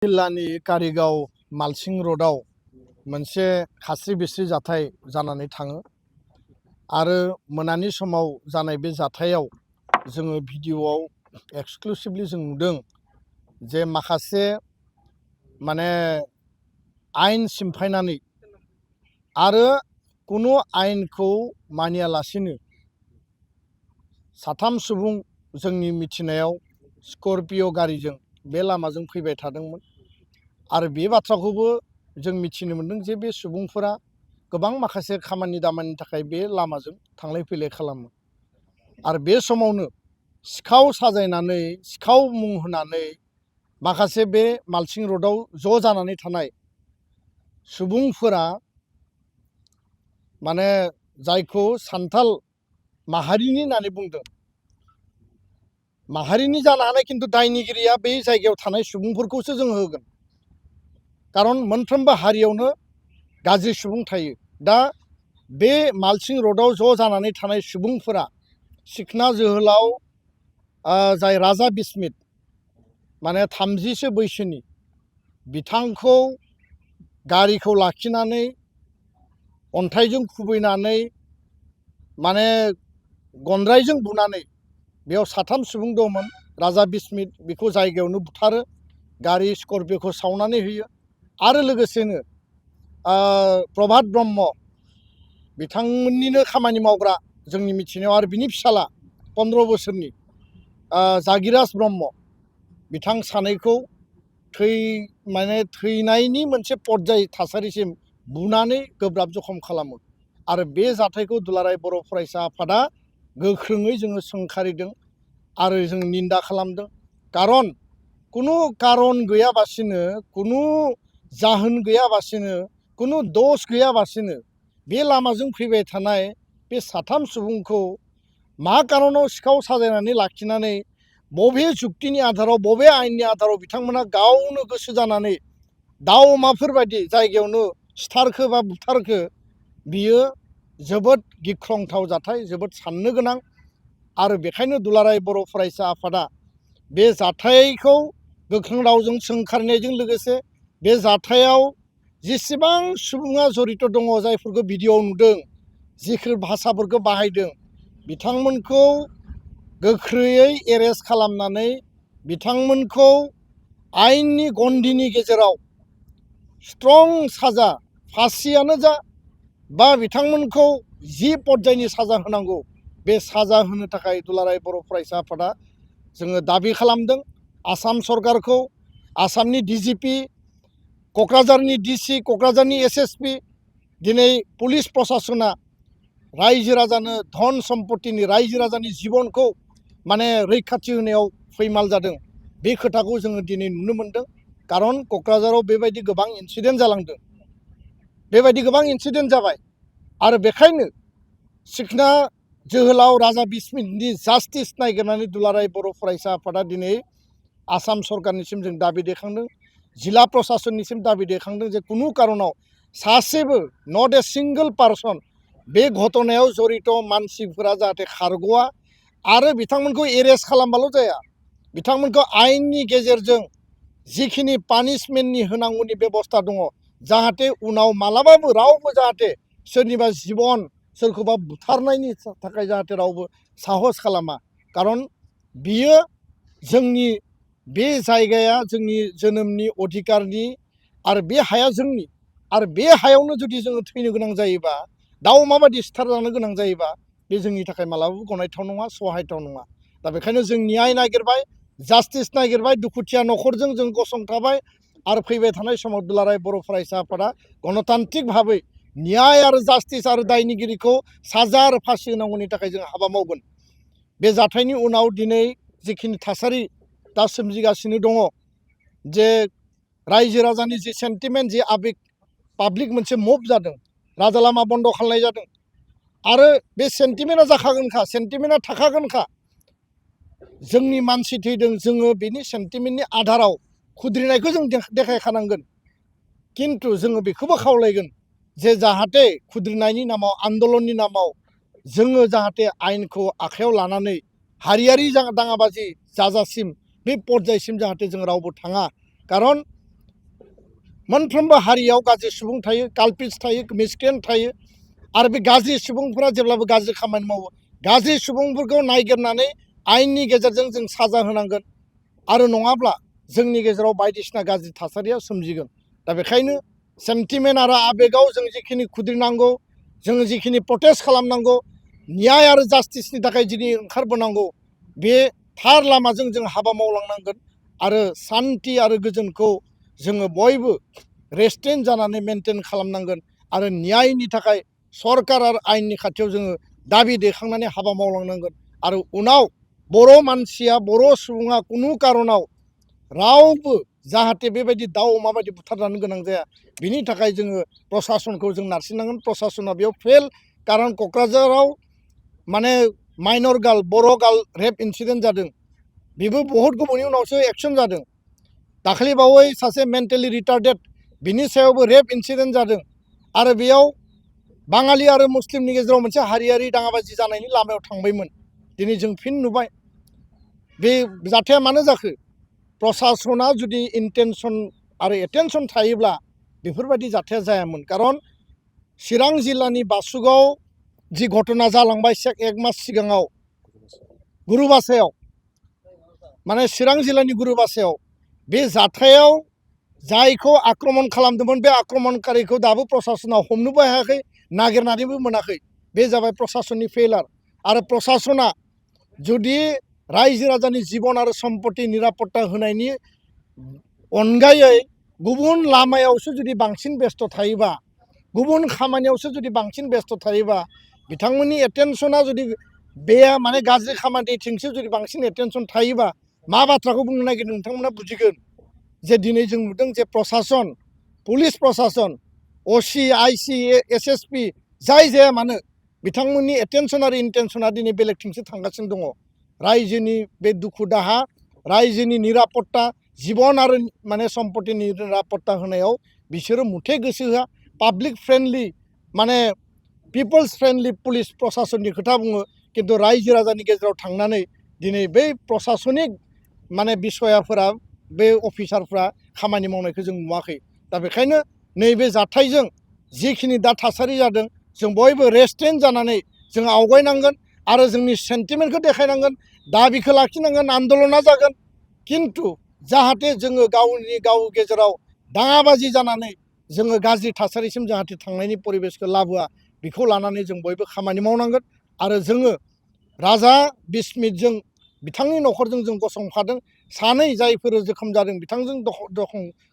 जिल्लानि कारिगाव मालसिं र'डआव मोनसे खास्रि बिस्रि जाथाय जानानै थाङो आरो मोनानि समाव जानाय बे जाथायाव जोङो भिडिअ'आव एक्सक्लुसिभलि जों नुदों जे माखासे माने आयेन सिमफायनानै आरो कुनु आयेनखौ मानियालासिनो साथाम सुबुं जोंनि मिथिनायाव स्कर्पिय' गारिजों बे लामाजों फैबाय थादोंमोन आरो बे बाथ्राखौबो जों मिथिनो मोन्दों जे बे सुबुंफोरा गोबां माखासे खामानि दामानिनि थाखाय बे लामाजों थांलाय फैलाय खालामो आरो बे समावनो सिखाव साजायनानै सिखाव मुं होनानै माखासे बे मालसिं र'डआव ज' जानानै थानाय सुबुंफोरा माने जायखौ सान्थाल माहारिनि होननानै बुंदों माहारिनि जानो हानाय खिन्थु दायनिगिरिया बे जायगायाव थानाय सुबुंफोरखौसो जों होगोन खारन मोनफ्रोमबो हारियावनो गाज्रि सुबुं थायो दा बे मालसिं र'डआव ज' जानानै थानाय सुबुंफोरा सिखना जोहोलाव जाय राजा बिस्मित माने 30सो बैसोनि बिथांखौ गारिखौ लाखिनानै अन्थाइजों खुबैनानै माने गनद्रायजों बुनानै बेयाव साथाम सुबुं दंमोन राजा बिस्मित बेखौ जायगायावनो बुथारो गारि स्कर्पिय'खौ सावनानै होयो आरो लोगोसेनो प्रभात ब्रह्म बिथांमोननिनो खामानि मावग्रा जोंनि मिथिनायाव आरो बिनि फिसाला 15 बोसोरनि जागिराज ब्रह्म बिथां सानैखौ थैनायनि मोनसे पर्याय थासारिसिम बुनानै गोब्राब जखम खालामो आरो बे जाथायखौ दुलाराय बर' फरायसा आफादा गोख्रोङै जोङो सोंखारिदों आरो जों निन्दा खालामदों खारन कुनु कारन गैयाबासिनो कुनु जाहोन गैयाबासिनो कुनु दस गैयाबासिनो बे लामाजों फैबाय थानाय बे साथाम सुबुंखौ मा कारनाव सिखाव साजायनानै लाखिनानै बबे जुक्तिनि आधाराव बबे आयेननि आधाराव बिथांमोना गावनो गोसो जानानै दाउ अमाफोरबायदि जायगायावनो सिथारखो बा बुथारखो बियो जोबोद गिख्रंथाव जाथाय जोबोद साननो गोनां आरो बेखायनो दुलाराय बर' फरायसा आफादा बे जाथायखौ गोख्रों रावजों सोंखारिनायजों लोगोसे बे जाथायाव जेसेबां सुबुङा जड़ित दङ जायफोरखौ भिडिअ'आव नुदों जिखिनि भाषाफोरखौ बाहायदों बिथांमोनखौ गोख्रैयै एरेस्ट खालामनानै बिथांमोनखौ आयेननि गन्डिनि गेजेराव स्ट्रं साजा फासियानो जा बा बिथांमोनखौ जि पर्यायनि साजा होनांगौ बे साजा होनो थाखाय दुलाराय बर' फरायसा आफादा जोङो दाबि खालामदों आसाम सरकारखौ आसामनि DGP क'क्राझारनि DC क'क्राझारनि SSP दिनै पुलिस प्रशासना रायजो राजानो धन सम्पतिनि रायजो राजानि जिबनखौ माने रैखाथि होनायाव फैमाल जादों बे खोथाखौ जोङो दिनै नुनो मोन्दों खारन क'क्राझाराव बेबायदि गोबां इनसिडेन्ट जालांदों बेबायदि गोबां इनसिडेन्ट जाबाय आरो बेखायनो सिखना जोहोलाव राजा बिस्मितनि जास्टिस नागिरनानै दुलाराय बर' फरायसा आफादा दिनै आसाम सरकारनिसिम जों दाबि दैखांदों जिल्ला प्रशासननिसिम दाबि दैखांदों जे कुनु कारनाव सासेबो नट ए सिंगल पार्सन बे घटनायाव जड़ित मानसिफोरा जाहाथे खारग'आ आरो बिथांमोनखौ एरेस्ट खालामबाल' जाया बिथांमोनखौ आयेननि गेजेरजों जिखिनि पानिशमेन्टनि होनांगौनि बेबस्था दङ जाहाथे उनाव मालाबाबो रावबो जाहाथे सोरनिबा जिबन सोरखौबा बुथारनायनि थाखाय जाहाथे रावबो साहस खालामा खारन बियो जोंनि बे जायगाया जोंनि जोनोमनि अधिकारनि आरो बे हाया जोंनि आरो बे हायावनो जुदि जोङो थैनो गोनां जायोबा दाउ अमाबायदि सिथारजानो गोनां जायोबा बे जोंनि थाखाय मालाबाबो गनायथाव नङा सहायथाव नङा दा बेखायनो जों न्याय नागिरबाय जास्टिस नागिरबाय दुखुथिया न'खरजों जों गसंथाबाय आरो फैबाय थानाय समाव दुलाराय बर' फरायसा आफादा गणतान्त्रिक भाबै न्याय आरो जास्टिस आरो दायनिगिरिखौ साजा आरो फासि होनांगौनि थाखाय जों हाबा मावगोन बे जाथायनि उनाव दिनै जिखिनि थासारि दा सोमजिगासिनो दङ जे रायजो राजानि जि सेन्टिमेन्ट जि आबेग पाब्लिक मोनसे मुभ जादों राजा लामा बन्द खालामनाय जादों आरो बे सेन्टिमेन्टआ जाखागोनखा सेन्टिमेन्टआ थाखागोनखा जोंनि मानसि थैदों जोङो बेनि सेन्टिमेन्टनि आधाराव खुद्रिनायखौ जों देखायखानांगोन किन्तु जोङो बेखौबो खावलायगोन जे जाहाथे खुद्रिनायनि नामाव आन्दलननि नामाव जोङो जाहाथे आयेनखौ आखायाव लानानै हारियारि दाङाबाजि जाजासिम बे पर्यायसिम जाहाथे जों रावबो थाङा खारन मोनफ्रोमबो हारियाव गाज्रि सुबुं थायो, काल्पिट्स थायो, मिसक्रिएन्ट थायो आरो बे गाज्रि सुबुंफोरा जेब्लाबो गाज्रि खामानि मावो। गाज्रि सुबुंफोरखौ नायगिरनानै आयेननि गेजेरजों जों साजा होनांगोन आरो नङाब्ला जोंनि गेजेराव बायदिसिना गाज्रि थासारिया सोमजिगोन। दा बेखायनो सेन्टिमेन्ट आरो आबेगाव जों जिखिनि खुद्रिनांगौ, जों जिखिनि प्रटेस्ट खालामनांगौ, न्याय आरो जास्टिसनि थाखाय दिनै ओंखारबोनांगौ, बे थार लामाजों जों हाबा मावलांनांगोन आरो सान्थि आरो गोजोनखौ जोङो बयबो रेस्ट्रेन्ट जानानै मेनटेन खालामनांगोन आरो न्यायनि थाखाय सरकार आरो आयेननि खाथियाव जोङो दाबि दैखांनानै हाबा मावलांनांगोन आरो उनाव बर' मानसिया, बर' सुबुङा खुनु कारनाव रावबो जाहाथे बेबायदि दाउ अमा बायदि बुथारजानो गोनां जाया, बिनि थाखाय जोङो प्रसासनखौ जों नारसिननांगोन। प्रसासना बेयाव फेल, कारन क'क्राझाराव माने माइनर गार्ल, बर' गार्ल रेप इन्सिडेन्ट जादों। बेबो बहुत गोबावनि उनावसो एक्सन जादों। दाखालि बावै सासे मेन्टेलि रिटार्डेड, बिनि सायावबो रेप इन्सिडेन्ट जादों आरो बेयाव बाङालि आरो मुस्लिमनि गेजेराव मोनसे हारियारि दाङाबाजि जानायनि लामायाव थांबायमोन। दिनै जों फिन नुबाय बे जाथाया मानो जाखो। प्रसासना जुदि इन्टेनसन आरो एटेनसन थायोब्ला बेफोरबायदि जाथाया जायामोन। कारन चिरां जिल्लानि बासुगाव जि घटना जालांबाय एक मास सिगाङाव गुरुबासायाव, माने चिरां जिल्लानि गुरुबासायाव बे जाथायाव जायखौ आक्रमण खालामदोंमोन बे आक्रमणकारिखौ दाबो प्रसासना हमनोबो हायाखै, नागिरनानैबो मोनाखै। बे जाबाय प्रसासननि फेलार। आरो प्रसासना जुदि रायजो राजानि जिबन आरो सम्पति निरापत्ता होनायनि अनगायै गुबुन लामायावसो जुदि बांसिन बेस्थ' थायोबा, गुबुन खामानियावसो जुदि बांसिन बेस्थ' थायोबा, बिथांमोननि एटेनसना जुदि बे माने गाज्रि खामानिथिंसो जुदि बांसिन एटेनसन थायोबा, मा बाथ्राखौ बुंनो नागिरदों नोंथांमोना बुजिगोन जे दिनै जों नुदों जे प्रसासन, पुलिस प्रसासन, असि, आइसि, एसएसपि जाय जाया मानो बिथांमोननि एटेनसन आरो इन्टेनसना दिनै बेलेगथिंसो थांगासिनो दङ। रायजोनि बे दुखु दाहा, रायजोनि निरापत्ता, जिबन आरो माने सम्पतिनि निरापत्ता होनायाव बिसोरो मुथे गोसो होआ। पाब्लिक फ्रेन्डलि माने पिपल्स फ्रेन्डलि पुलिस प्रसासननि खोथा बुङो, किन्तु रायजो राजानि गेजेराव थांनानै दिनै बै प्रसासनिक माने बिसयाफोरा, बे अफिसारफ्रा खामानि मावनायखौ जों नुवाखै। दा बेखायनो नैबे जाथायजों जिखिनि दा थासारि जादों, जों बयबो रेस्ट्रेन्ट जानानै जों आवगायनांगोन आरो जोंनि सेन्टिमेन्टखौ देखायनांगोन, दाबिखौ लाखिनांगोन, आन्दलना जागोन। किन्तु जाहाथे जोङो गाव गेजेराव दाङाबाजि जानानै जोङो गाज्रि थासारिसिम जाहाथे थांनायनि परिबेसखौ लाबोआ, बेखौ लानानै जों बयबो खामानि मावनांगोन। आरो जोङो राजा बिस्मितजों, बिथांनि न'खरजों जों गसंफादों। सानै जायफोर जोखोम जादों बिथांजों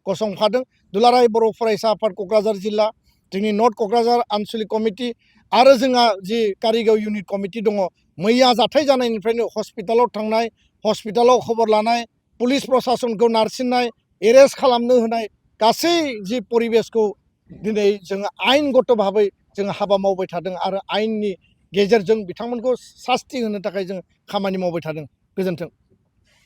गसंफादों। दुलाराय बर' फरायसा आफाद क'क्राझार जिल्ला, जोंनि नर्थ क'क्राझार आनसलिक कमिटि आरो जोंहा जि कारिगाव इउनिट कमिटि दङ। मैया जाथाय जानायनिफ्रायनो हस्पिटालाव थांनाय, हस्पिटालाव खबर लानाय, पुलिस प्रसासनखौ नारसिननाय, एरेस्ट खालामनो होनाय, गासै जि परिबेसखौ दिनै जोङो आयेनगत भाबै जों हाबा मावबाय थादों आरो आयेननि गेजेरजों बिथांमोनखौ सास्ति होनो थाखाय जों खामानि मावबाय थादों। गोजोन्थों।